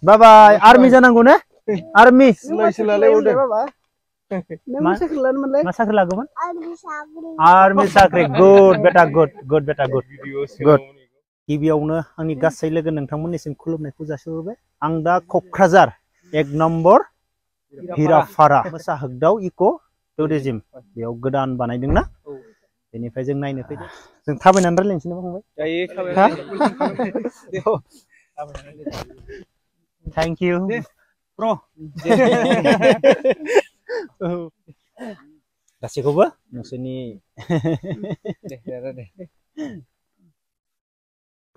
Bye bye. Army jananggo ne? Army. Masa lagu man? Army sakri. Good beta good. Good beta good. Good. गिबियावनो आंनि गासै लोगो नोंथांमोननिसिम खुलुमनायखौ जासिहरबाय आं दा क'क्राझार 1 नम्बर हिराफारा मोसाहोगदाव इक' टुरिजिम बेयाव गोदान बानायदोंना बेनिफ्राय जों नायनो फैदों जों थाबायनानै रायलायनोसै नामा फंबाय जायो थैंक यू ब्र गासैखौबो नोंसोरनि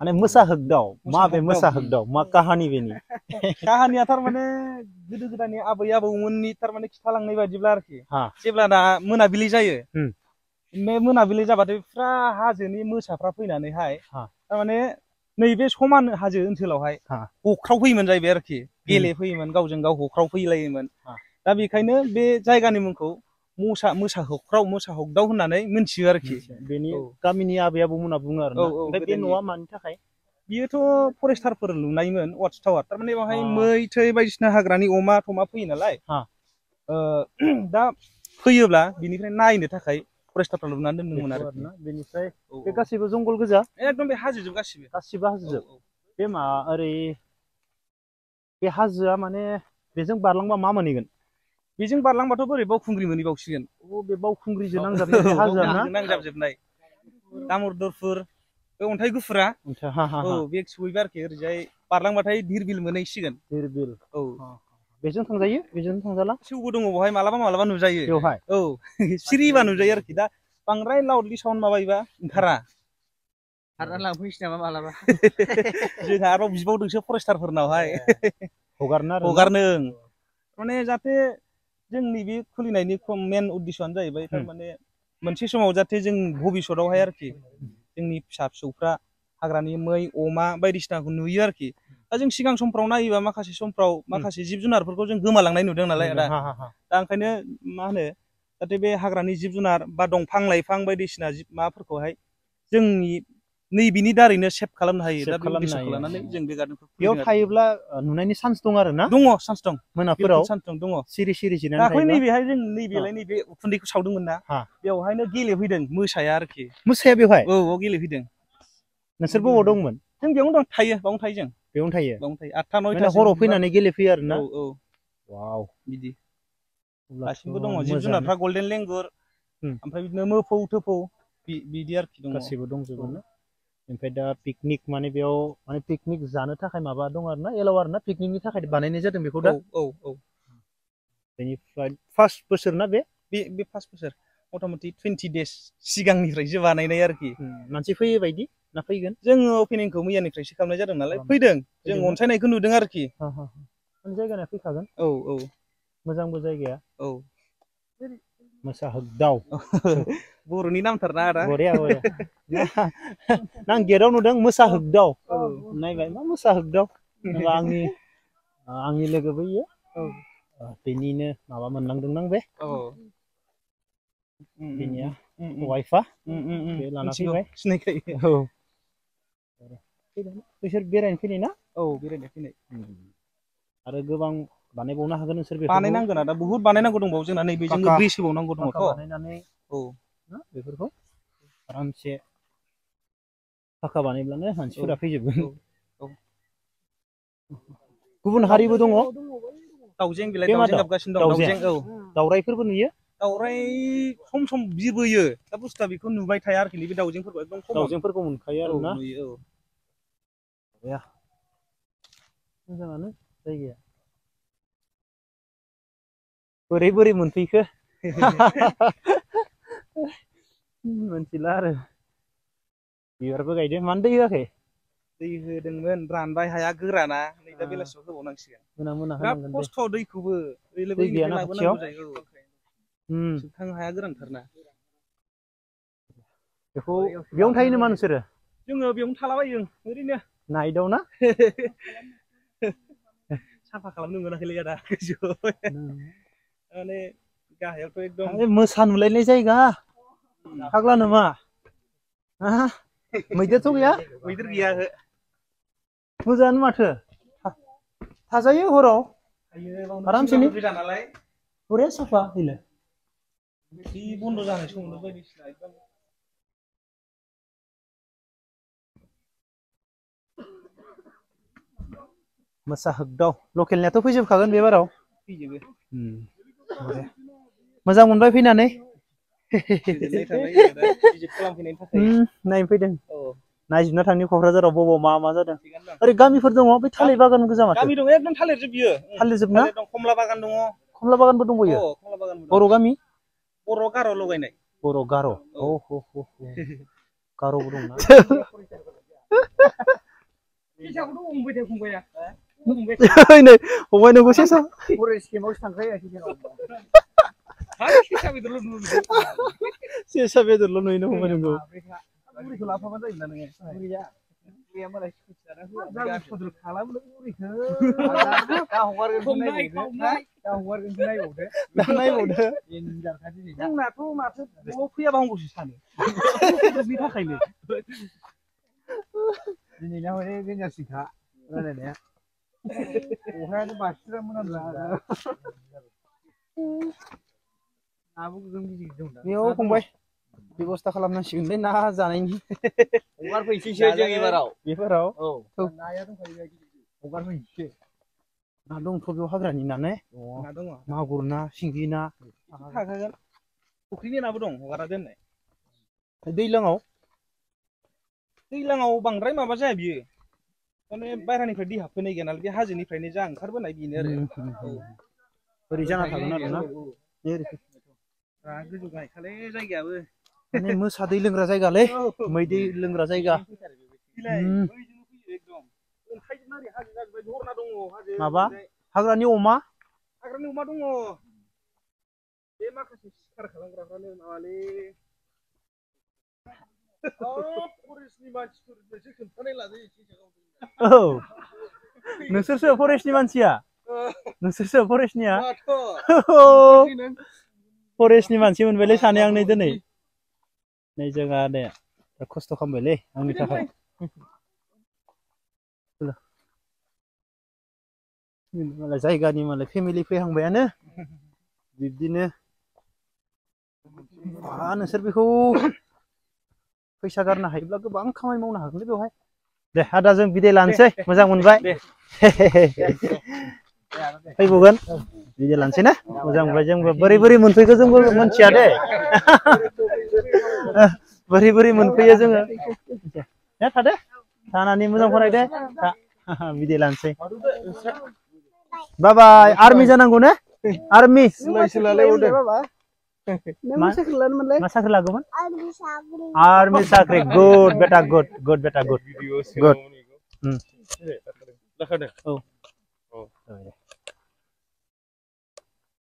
माने मोसाहोगदाव माबे मोसाहोगदाव मा काहानि बेनि काहानिया थारमाने गोदो गोदायनि आबै आबौमोननि थारमाने खिथालांनाय बायदिब्ला आरोखि जेब्ला दा मोनाबिलि जायो बे मोनाबिलि जाबाथाय फुरा हाजोनि मोसाफ्रा फैनानैहाय थारमाने नैबे समान हाजो ओनसोलावहाय हख्राव फैयोमोन जाहैबाय आरोखि गेलेफैयोमोन गावजों गाव हख्राव फैलायोमोन दा बेखायनो बे जायगानि मुंखौ मोसाहोगदाव होननानै मिथियो आरोखि बेनि गामिनि आबै आबौमोना बुङो आरो ओमफ्राय बे न'आ मानि थाखाय बियोथ' फरेस्टारफोर लुनायमोन वाच टावार थारमाने बेवहाय मै थै बायदिसिना हाग्रानि अमा थमा फैयो नालाय दा फैयोब्ला बिनिफ्राय नायनो थाखाय फरेस्टारफोर लुनानै दोनदोंमोन आरो बेनिफ्राय बे गासैबो जंगल गोजा एकदम बे हाजोजोब गासिबो हाजोजोब बे मा ओरै बे हाजोआ माने बेजों बारलांबा मा मोनहैगोन बेजों बारलांबाथ' बोरै बावखुंग्रि मोनहैबावसिगोन बे बावखुंग्रिजों नांजाबनाय बे हाजोआ ना नांजाबजोबनाय दामरदरफोर बे अन्थाइ गुफुरा बे सहैबाय आरोखि ओरैजाय बारलांबाथाय धिरबिल मोनहैसिगोन धिरबिल बेजों थांजायो बेजों थांजाला सिउबो दङ बेवहाय मालाबा नुजायो बेवहाय सिरिबा नुजायो आरोखि दा बांद्राय लाउडलि साउन्ड माबायोबा ओंखारा खारना लांफैनोसै नामा मालाबा जोंहा आरो बिबावदोंसो फरेस्टारफोरनावहाय हगारनो माने जाहाथे जोंनि बे खुलिनायनि मेन उद्देश्यआनो जाहैबाय थारमाने मोनसे समाव जाहाथे जों भबिष्यतआवहाय आरोखि जोंनि फिसा फिसौफ्रा हाग्रानि मै अमा बायदिसिनाखौ नुयो आरोखि दा जों सिगां समफ्राव नायोबा माखासे समफ्राव माखासे जिब जुनारफोरखौ जों गोमालांनाय नुदों नालाय दा ओंखायनो मा होनो जाहाथे बे हाग्रानि जिब जुनार बा दंफां लाइफां बायदिसिना माबाफोरखौहाय जोंनि नैबेनि दारैनो सेभ खालामनो हायो दा बे उद्देश्यखौ लानानै जों बे गार्डेनखौ बेयाव थायोब्ला नुनायनि चान्स दं आरो ना दङ चान्स दं मोनाफोराव चान्स दङ सिरि जिरायनानै दाख्लै नैबेहाय जों नैबे उखुन्दैखौ सावदोंमोन ना बेवहायनो गेलेफैदों मोसाया आरोखि मोसाया बेवहाय औ गेलेफैदों नोंसोर बबाव दंमोन जों बेयावनो दं थायो बावनो थायो जों बेयावनो थायो 8टा 9टा हराव फैनानै गेलेफैयो आरो ना वाव बिदि गासिबो दङ जिब जुनारफ्रा गल्डेन लेंगुर ओमफ्राय बिदिनो मोफौ थोफौ बिदि आरोखि दङ गासिबो दंजोबो ना ओमफ्राय दा पिकनिक माने बेयाव माने पिकनिक जानो थाखाय माबा दं आरो ना एलाव आरो ना पिकनिकनि थाखाय बानायनाय जादों बेखौ दा बेनिफ्राय फार्स्ट बोसोर ना बे फार्स्ट बोसोर मथा मथि 20 डेज सिगांनिफ्रायसो बानायनाय आरोखि मानसि फैयो बायदि ना फैगोन जोङो अपेनिंखौ मैयानिफ्रायसो खालामनाय जादों नालाय फैदों जों अनसायनायखौ नुदों आरोखि जायगाया फैखागोन मोजांबो जायगाया मोसाहोगदाव बर'नि नामथारना आदा बरिया आं गेटआव नुदों मोसाहोगदाव नायबाय मा मोसाहोगदाव आंनि लोगो बैयो बेनिनो माबा मोनलांदों बे बेनिया वाइफआ बे लाना फैबाय सिनायखायो बिसोर बेरायनो फैनाय ना बेरायनो फैनाय आरो गोबां बानायबावनो हागोन नोंसोर बेखौ बानायनांगोन आदा बुहुत बानायनांगौ दंबावो जोंना नैबेजोंनो ब्रिज होबावनांगौ दङथ' बानायनानै बेफोरखौ आरामसे फाखा बानायब्लानो मानसिफोरा फैजोबगोन गुबुन हारिबो दङ दाउजें बिलाइ दाउजें गाबगासिनो दं दाउराइफोरबो नुयो दाउराइ सम सम बिरबोयो दा बुस्थुआ बेखौ नुबाय थाया आरोखि नैबे दाउजेंफोरखौ एकदम दाउजेंफोरखौ मोनखायो आरो ना नुयो मोजाङानो जायगाया बोरै मोनफैखो मोनथिला आरो बिबारबो गायदों मानो दै होआखै दै होदोंमोन रानबाय हाया गोराना नै दा बेलासियाव होबावनांसिगोन मोना बिराद खस्थ' दैखौबो दै गैयाना खाथियाव सोबखांनो हाया गोरानथारना बेखौ बेयावनो थायो नामा नोंसोरो जोङो बेयावनो थालाबायो ओरैनो नाइटआव ना साफा खालामनो मोनाखैलै आदा गोजौआव माने गाहायावथ' एकदम मोसा नुलायनाय जायगा फाग्ला नामा मैदेरथ' गैया मैदेर गैया मोजाङानो माथो थाजायो हराव आरामसे आरामसेनो गोजा नालाय हरे साफा हैले बे बन्द जानाय समावनो बायदिसिना एकदम मोसाहोगदाव लकेलनियाथ' फैजोबखागोन बे बाराव फैजोबो मोजां मोनबाय फैनानै गोजोननाय थाबाय दा भिजिट खालामफैनायनि थाखाय नायनो फैदों औ नायजोबना थांनि क'क्राझाराव बबाव मा जादों थिगानो दं ओरै गामिफोर दङ बै थालिर बागान गोजा माथो गामि दङ एकदम थालिरजोब बियो थालिरजोब ना थालिर दं खमला बागान दङ खमला बागानबो दंबायो खमला बागानबो दं बर' गामि बर' गार' लगायनाय बर' गार' औ गार'बो दंना फैसाखौथ' हमबाय थायो फंबाया नै फंबाय नोंखौ सेसा फरेस्ट केम्पआवसो थांखायो सेसा बेदरल' नुयो सेसा बेदरल' नुयो फंबाय नोंखौ बुरिखौ लाफाबानो जायोना नोङो बुरिया मालाय स्कुटि खालामो बुरिखौ दा हगारगोनसो नायबावदो जोंनाथ' माथो न'आव फैयाबा हामगौसो सानो बिनि थाखायनो दिनैना हले देन्जारसिनखा रायलायनाया अखायानो बासिरामोन आंना नाबो गोगोम गिदिर गिदिर दं दा बेयाव फंबाय बेबस्था खालामनांसिगोनलै ना जानायनि हगारफैनोसैसो जों एबाराव बेफोराव औ नाया दंखायो हगारफैनोसैसो ना दंथ' बेयाव हाग्रानि ना ने ना दङ मागुर ना सिंगि ना थाखागोन फुख्रिनि नाबो दं हगारा दोननाय दैज्लाङाव बांद्राय माबा जाया बियो माने बायह्रानिफ्राय दै हाबफैनाय गैया नालाय बे हाजोनिफ्रायनो जा ओंखारबोनाय बेनो आरो ओरै जाना थागोन आरो ना गोजौ गाहायखालै जायगायाबो माने मोसा दै लोंग्रा जायगालै मैदै लोंग्रा जायगा माबा हाग्रानि अमा दङ बे माखासे सिखार खालामग्राफ्रानो माबालै फरेस्टनि मानसिफोरनिफ्रायसो खोन्थानाय लाजायो औ नोंसोरसो फरेस्टनि मानसिया नोंसोरसो फरेस्टनिया फरेस्टनि मानसि मोनबायलै सानै आं नै दिनै नै जोंहा नै खस्थ' खालामबायलै आंनि थाखाय मालाय जायगानि मालाय फेमिलि फैहांबायानो बिब्दिनो नोंसोर बेखौ फैसा गारनो हायोब्ला गोबां खामानि मावनो हागोनलै बेवहाय दे आदा जों बिदाय लानोसै मोजां मोनबाय फैबावगोन बिदाय लानोसै ना मोजां मोनबाय जोंबो बोरै मोनफैखो जोंबो मोनथिया दे बोरै मोनफैयो जोङो दे थादो थानानै मोजां फरायदो बिदाय लानोसै बाय बाय आर्मि जानांगौ ने आर्मि सोलाय सोलायबावदों मा साख्रि लागौमोन आर्मि साख्रि गुड बेटा गुड बेटा गुड